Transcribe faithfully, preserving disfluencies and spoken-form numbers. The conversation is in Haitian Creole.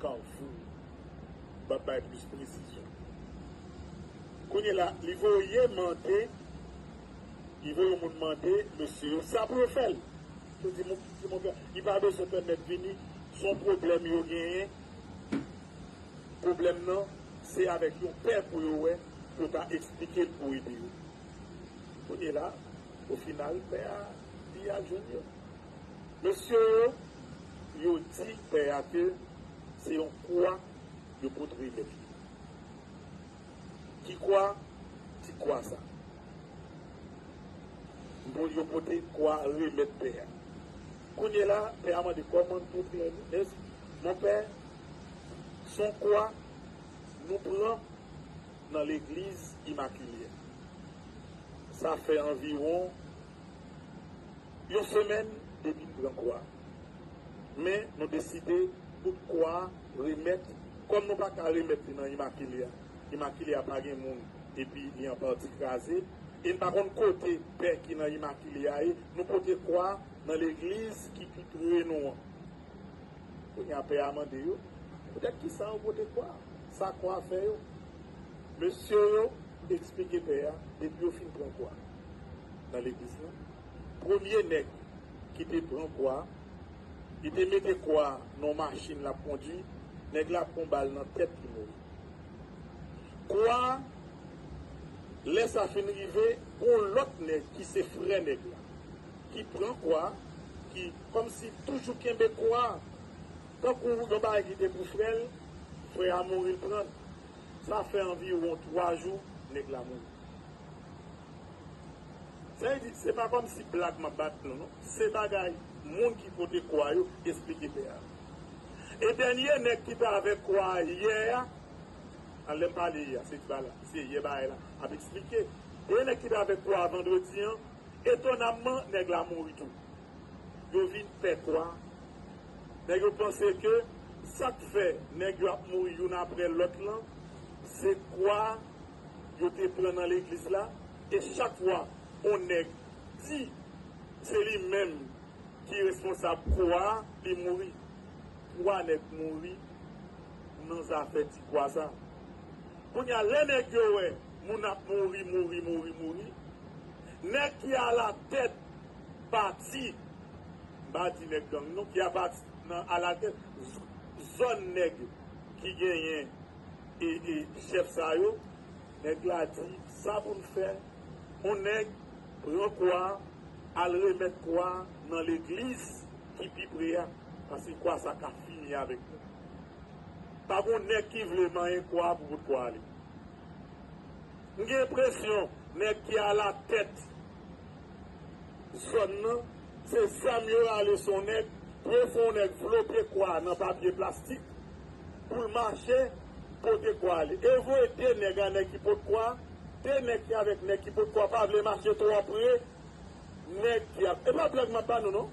Kafou. M ap bay plis presizyon. Kounye la, li voye mande, li voye yon moun mande mesye yo sa pou yo fè l. Yo di, mon, di, mon pè, li pa bezwen pèmèt vini, se yon pwoblèm yo genyen. Pwoblèm nan, se avèk yon pè pou yo wè, pou yo ta eksplike l, pou ede yo. Kounye la, o final, pè a, li al jwenn yo. Mesye yo, yo di pè a ke se yon kwa yo pot remèt li. Ki kwa? Ti kwa sa. Bon, yo pote kwa remèt pè a. Kounye la, pè a mande kòman n pot remèt li. Mon pè, se yon kwa nou pran nan legliz Imakile a. Sa fè anviwon yon semèn depi n pran kwa. Men, nou deside pot kwa a remèt, kòm nou pa ka remèt li nan Imakile a. Imakile a pa gen moun, epi li an pati kraze, e n pa konn kote pè ki nan Imakile a ye, nou pote kwa a nan legliz ki pi pre nou an. Kounye a pè a mande yo, poutèt ki sa yo pote kwa a? Sa kwa a fè yo? Mesye yo eksplike pè a, depi yo fin pran kwa nan legliz lan, premye nèg ki te pran kwa a, li te mete kwa a nan yon machin l ap kondui, nèg la pran bal nan tèt li mouri. Kwa a, lè sa fin rive, gon lòt nèg ki se frè nèg la, ki pran kwa a, ki kòmsi toujou kenbe kwa a, tankou yon bagay ki te pou frè l, frè a mouri, l pran l. Sa fè anviwon twa jou, nèg la mouri. Sa vle di, se pa kòmsi blag m ap bat nou, non. Se bagay moun ki pote kwa yo eksplike pè a. E dènye nèg ki te avèk kwa a yè a, an lè m pale yè a, se bagay la, se yè bagay la ap eksplike. Dènye nèg ki te avèk kwa a vandredi an, etonamman, nèg la mouri tou. Yo vin pè kwa. Nèg yo panse ke sa k fè nèg yo ap mouri youn apre lòt lan, se kwa yo te pran nan legliz la, e chak fwa yon nèg di se li menm ki responsab kwa a, li mouri. Twa nèg mouri nan zafè ti kwa sa. Kounye a, lè nèg yo wè moun ap mouri, mouri, mouri, mouri, nèg ki alatèt pati, m pa di nèg gang non, ki apati nan alatèt z-, zòn nèg ki genyen e, e chèf sa yo, nèg la di, sa pou n fè, yon nèg pran kwa, al remèt kwa nan legliz ki pi pre a, paske kwa sa ka fini avèk nou. Pa gon nèg ki vle manyen kwa pou bout kwa li. M gen enpresyon nèg ki alatèt zòn nan, se zam yo rale sou nèg, pou yo fè yon nèg vlope kwa nan papye plastik, pou l mache pote kwa li. E voye de nèg a nèg ki pot kwa, de nèg ki avèk nèg ki pot kwa pa vle mache twò pre nèg ki ap. E pa blag m ap ba nou non.